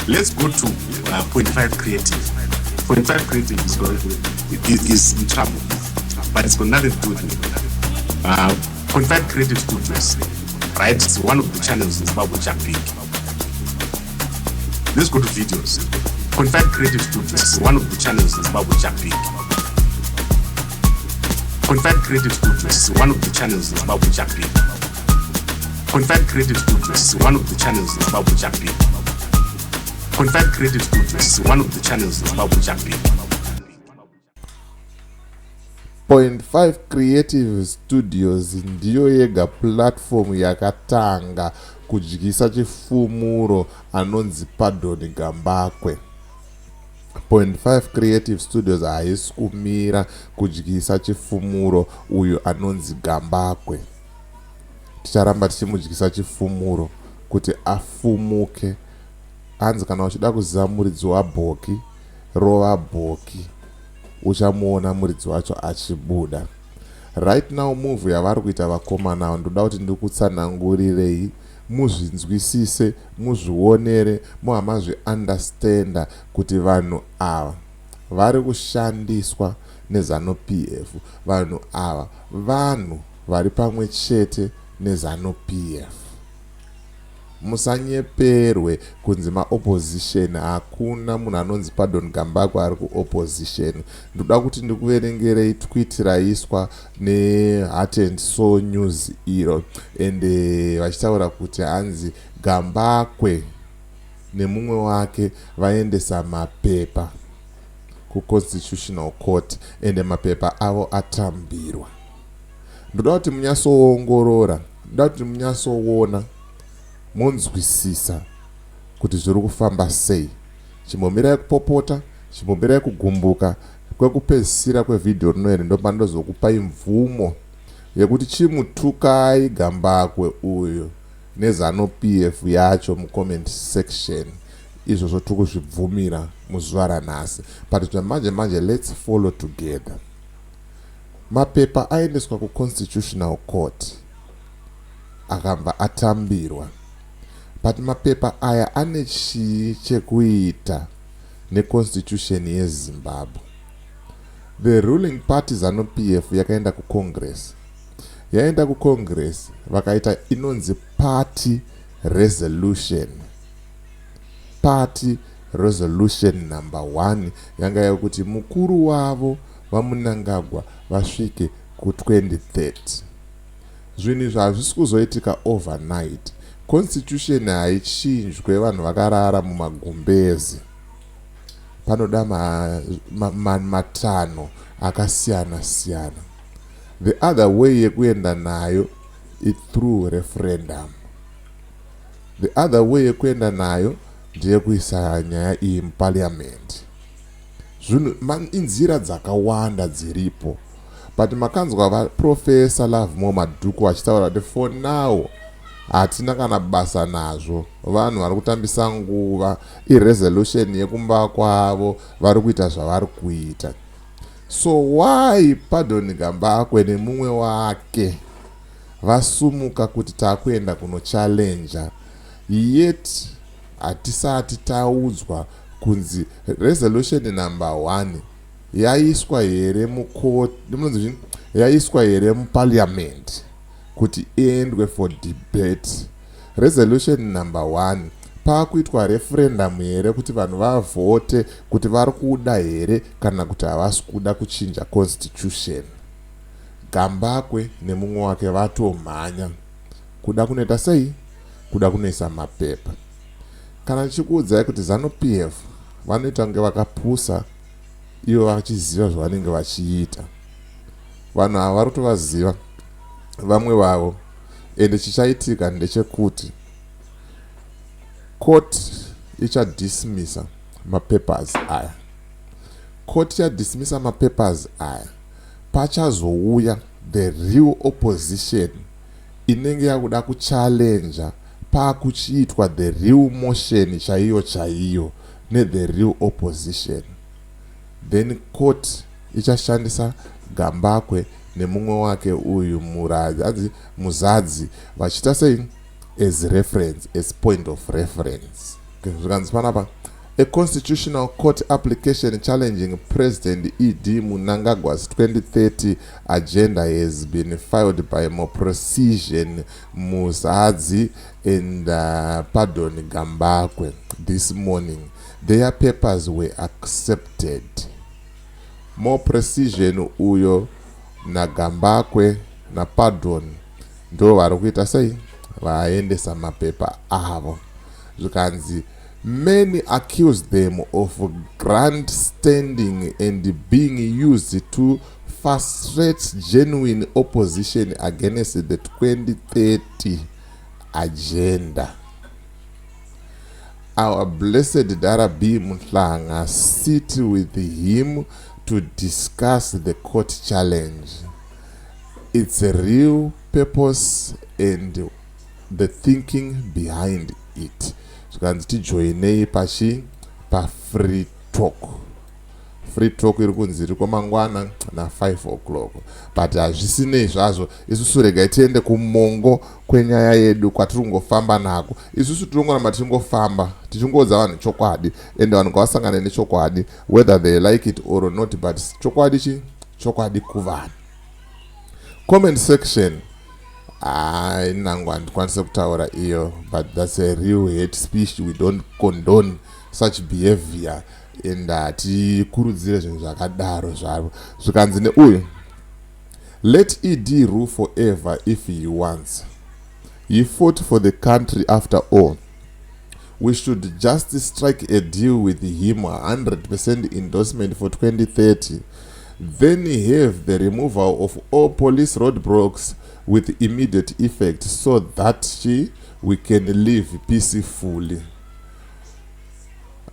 Let's go to Point 5 Creative. Point 5 Creative is going to, is in trouble, but it's got nothing to do with me. Point 5 Creative Studios, right? It's one of the channels in Zimbabwe which are big. Let's go to videos. Point 5 Creative Studios is one of the channels in Zimbabwe which are big. Point 5 Creative Studios is one of the channels in Zimbabwe which are big. Point 5 Creative Studios is one of the channels in Zimbabwe which are big. Point 5 Creative Studios is one of the channels in Zimbabwe which are big. Point 5 Creative Studios ndiyo yega platform yakatanga kudyisa chifumuro anonzi Pardon Gambakwe. Point 5 Creative Studios haisi kumira kudyisa chifumuro uyu anonzi Gambakwe. Ticharamba tichimudyisa chifumuro kuti afumuke. Hanzi kana uchida kuziva muridzi wabhoki, rova bhoki, uchamuona muridzi wacho achibuda. Right now, move yavari kuita vakomana, ndoda kuti ndikutsanangurirei muzvinzwisise, muzvionere, muhamazviunderstanda kuti vanhu ava vari kushandiswa neZANU PF. Vanhu ava vanhu vari pamwe chete neZANU PF. Musanyeperwe kunzi maopposition. Hakuna munhu anonzi Pardon Gambakwe ari kuopposition. Ndoda kuti ndikuverengerei tweet raiswa neHeart and Soul News iro, ende vachitaura kuti hanzi Gambakwe nemumwe wake vaendesa mapepa kuConstitutional Court, ende mapepa avo atambirwa. Ndoda kuti munyatsoongorora, ndoda kuti munyatsoona, munzwisisa kuti zviri kufamba sei. Chimbomirai kupopota, chimbomirai kugumbuka. Kwekupedzisira kwevhidhiyo rino iri ndopandozokupai mvumo yekuti chimutukai Gambakwe uyu neZANU PF yacho mucomment section. Izvozvo tiri kuzvibvumira muzuva ranhasi, but zvamanje manje, let's follow together. Mapepa aendeswa kuConstitutional Court, akabva atambirwa, but mapepa aya ane chii chekuita neconstitution yeZimbabwe? The ruling party ZANU PF yakaenda kuCongress. Yaenda kuCongress, vakaita inonzi party resolution. Party resolution number 1 yanga yekuti mukuru wavo vaMnangagwa vasvike ku2030. Zvinhu izvi hazvisi kuzoitika overnight. Constitution haichinjwe vanhu vakarara mumagumbezi. Panoda matanho akasiyana siyana. The other way yekuenda nayo ithrough referendum. The other way yekuenda nayo ndeyekuisa nyaya iyi muparliament. Zvinhu inzira dzakawanda dziripo, but makanzwa vaProfessor Lovemore Madhuku vachitaura kuti for now hatina kana basa nazvo. Vanhu vari kutambisa nguva, iresolution yekumba kwavo, vari kuita zvavari kuita. So why Pardon Gambakwe nemumwe wake vasumuka kuti taakuenda kunochallenja, yet hatisati taudzwa kunzi resolution number 1 yaiswa here mucourt, yaiswa here muparliament kuti iendwe for debate? Resolution number 1, paakuitwa referendum here kuti vanhu vavhote kuti vari kuda here kana kuti havasi kuda kuchinja constitution? Gambakwe nemumwe wake vatomhanya kuda kunoita sei? Kuda kunoisa mapepa. Kana ndichikuudzai kuti ZANU PF vanoita kunge vakapusa, ivo vachiziva zvavanenge vachiita. Vanhu ava vari kutovaziva vamwe vavo. Ende chichaitika ndechekuti court ichadismissa mapapers aya. Court ichadismissa mapapers aya, pachazouya the real opposition inenge yakuda kuchallenja. Paakuchiitwa the real motion chaiyo chaiyo nethe real opposition, then court ichashandisa Gambakwe nemumwe wake uyu Muradzi, anzi Muzadzi, vachiita sei? As reference, as point of reference. Okay, zvikanzi panapa, a Constitutional Court application challenging President ED Mnangagwa's 2030 agenda has been filed by Moprecision Muzadzi and Pardon Gambakwe this morning. Their papers were accepted. More Precision uyo naGambakwe naPardon ndo vari kuita sei, vaendesa mapepa avo. Zvikanzi many accuse them of grandstanding and being used to frustrate genuine opposition against the 2030 agenda. Our blessed Dara B Mhlanga sit with him to discuss the court challenge, its a real purpose and the thinking behind it. Zvikanzi tijoinei pachi pafree talk. Free talk iri kunzi iri kwamangwana na5 o'clock, but hazvisinei zvazvo. Isusu regai tiende kumongo kwenyaya yedu kwatiri kungofamba nako. Isusu tinongoramba tichingofamba tichingoudza vanhu chokwadi, ende vanhu ngavasangane nechokwadi, whether they like it or not, but chokwadi chi chokwadi kuvanhu. Comment section, hai, nangu handikwanise kutaura iyo, but that's a real hate speech. We don't condone such behavior and hatikurudzire zvinhu zvakadaro zvavo. Zvikanzi neuyu, let ED rule forever if he wants. He fought for the country after all. We should just strike a deal with him, 100% endorsement for 2030, then have the removal of all police roadblocks with immediate effect so that we can live peacefully.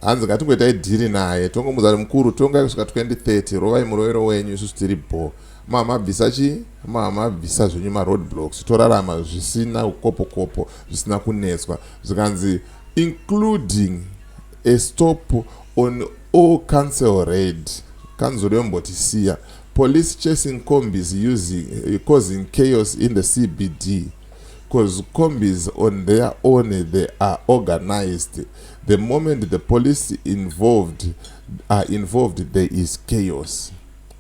Hanzi ngatingoitai deal naye, tongomuudza kuti mukuru, tongai kusvika 2030, rovai murovero wenyu, isusu tiri bho. Mamabvisa chi mamabvisa zvenyu maroad blocks, torarama zvisina ukopokopo, zvisina kunetswa. Zvikanzi including a stop on all council raid, kanzuro yombotisiya, police chasing combis using causing chaos in the CBD, because combis on their own, they are organized. The moment the police involved are involved, there is chaos.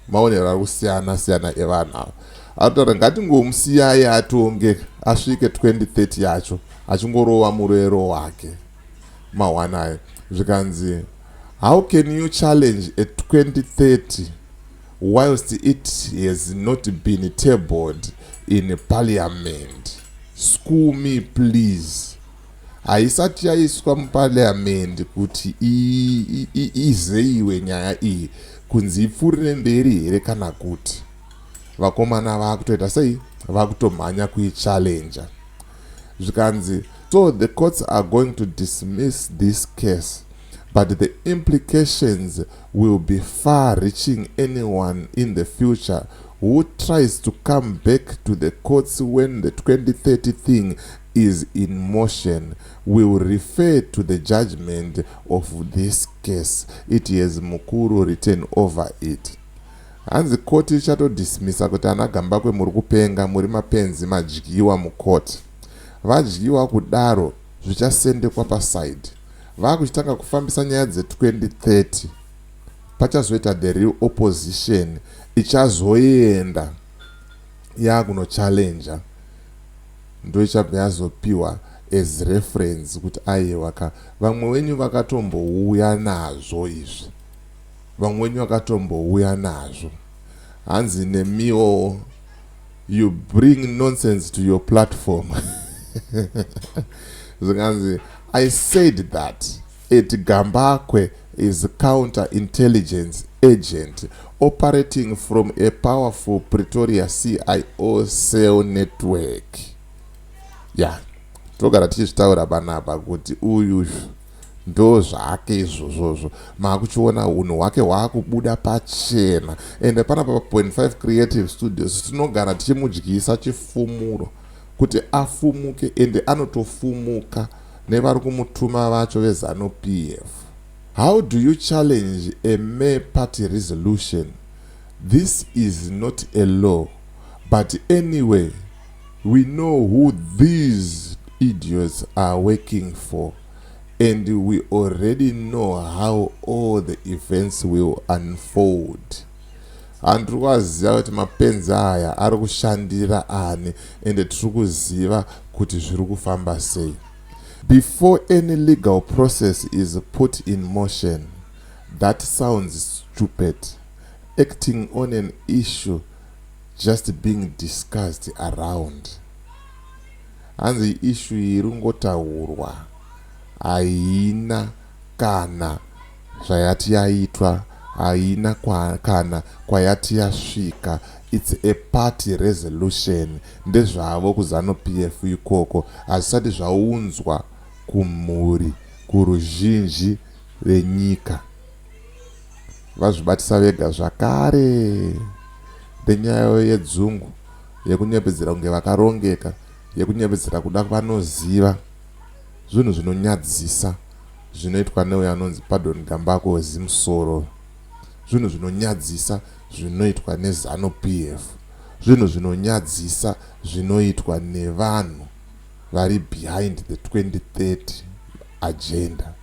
Maonero ari kusiyana siyana evanhu ava. Ataura ngatingomusiyai atonge asvike 2030 yacho, achingorova murero wake mahwanayo. Zvikanzi how can you challenge a 2030 whilst it has not been tabled in parliament? School me, please. Haisati yaiswa muparliament kuti izeyiwe nyaya iyi, kunzi ipfuurire mberi here, kana kuti vakomana vakutoita sei, vakutomhanya kuichallenja. Zvikanzi so the courts are going to dismiss this case, but the implications will be far reaching. Anyone in the future who tries to come back to the courts when the 2030 thing is in motion will refer to the judgment of this case. It has Mukuru written over it. Hanzi koti ichatodismisa kuti ana Gambakwe muri kupenga, muri mapenzi, madyiwa mukoti. Vadyiwa kudaro, zvichasendekwa paside, vakuchitanga kufambisa nyaya dze2030. Pachazoita the real opposition ichazoenda yakunochallenja, ndo ichabva yazopiwa as reference kuti aiwa ka, vamwe wenyu vakatombouya nazvo izvi, vamwe wenyu vakatombouya nazvo. Hanzi nemiwo, you bring nonsense to your platform. Zvikanzi I said that at Gambakwe is counter intelligence agent operating from a powerful Pretoria CIO cell network. Ya, yeah. Togara tichizvitaura panapa kuti uyu ndo zvake izvozvozvo. Maakuchiona unhu hwake hwaakubuda pachena. Ende panapa pa.5 Creative Studios tinogara tichimudyisa chifumuro kuti afumuke, ende anotofumuka nevari kumutuma vacho veZANU PF. How do you challenge a mere party resolution? This is not a law. But anyway, we know who these idiots are working for. And we already know how all the events will unfold. Handiri kuvaziva kuti mapenzi aya ari kushandira ani, ende tiri kuziva kuti zviri kufamba sei. Before any legal process is put in motion, that sounds stupid, acting on an issue just being discussed around. Hanzi issue iri kungotaurwa, haina kana zvayati yaitwa, haina kana kwayati yasvika. It's a party resolution, ndezvavo kuZANU PF ikoko, hazvisati zvaunzwa kumhuri, kuruzhinji venyika. Vazvibatisa vega zvakare nenyaya yedzungu, yekunyepedzera kunge vakarongeka, yekunyepedzera kuda vanoziva. Zvinhu zvinonyadzisa zvinoitwa neuyo anonzi Pardon Gambakwe wezimusoro, zvinhu zvinonyadzisa zvinoitwa neZANU PF, zvinhu zvinonyadzisa zvinoitwa nevanhu vari behind the 2030 agenda.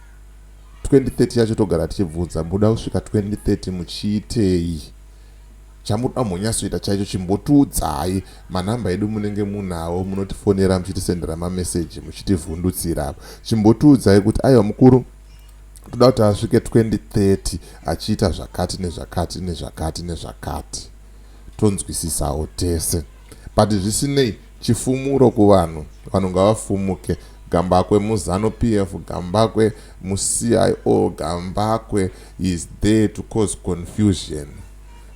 2030 yacho togara tichibvunza, muda kusvika 2030 muchiitei? Chamuda munyatsoita chaicho, chimbotiudzai. Manhamba edu munenge munawo, munotifonera, muchitisendera mameseji, muchitivhundutsira. Chimbotiudzai kuti aiwa mukuru, toda kuti asvike 2030 achiita zvakati nezvakati nezvakati nezvakati, tonzwisisawo tese. But zvisinei, chifumuro kuvanhu, vanhu ngavafumuke. Gambakwe muZANU PF, Gambakwe muCIO, Gambakwe is there to cause confusion.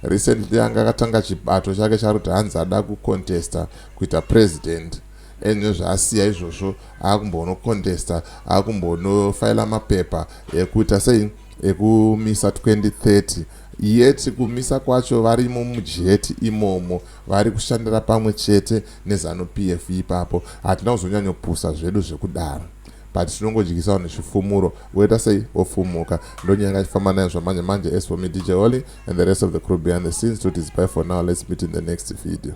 Recently anga akatanga chibato chake chari kuti hanzi ada kucontesta kuita president, ene zvaasiya izvozvo, akumbonocontesta, akumbonofaila mapepa ekuita sei, ekumisa 2030. Yet kumisa kwacho varimo mujeti imomo, vari kushandira pamwe chete neZANU PF ipapo. Hatina kuzonyanyopusa zvedu zvekudaro, but tinongodyisa vanhu chifumuro, voita sei, vofumuka. Ndonyanga chifamba nayo zvamanje manje. As for me, DJ Holly, and the rest of the crew behind the scenes, to is bye for now. Let's meet in the next video.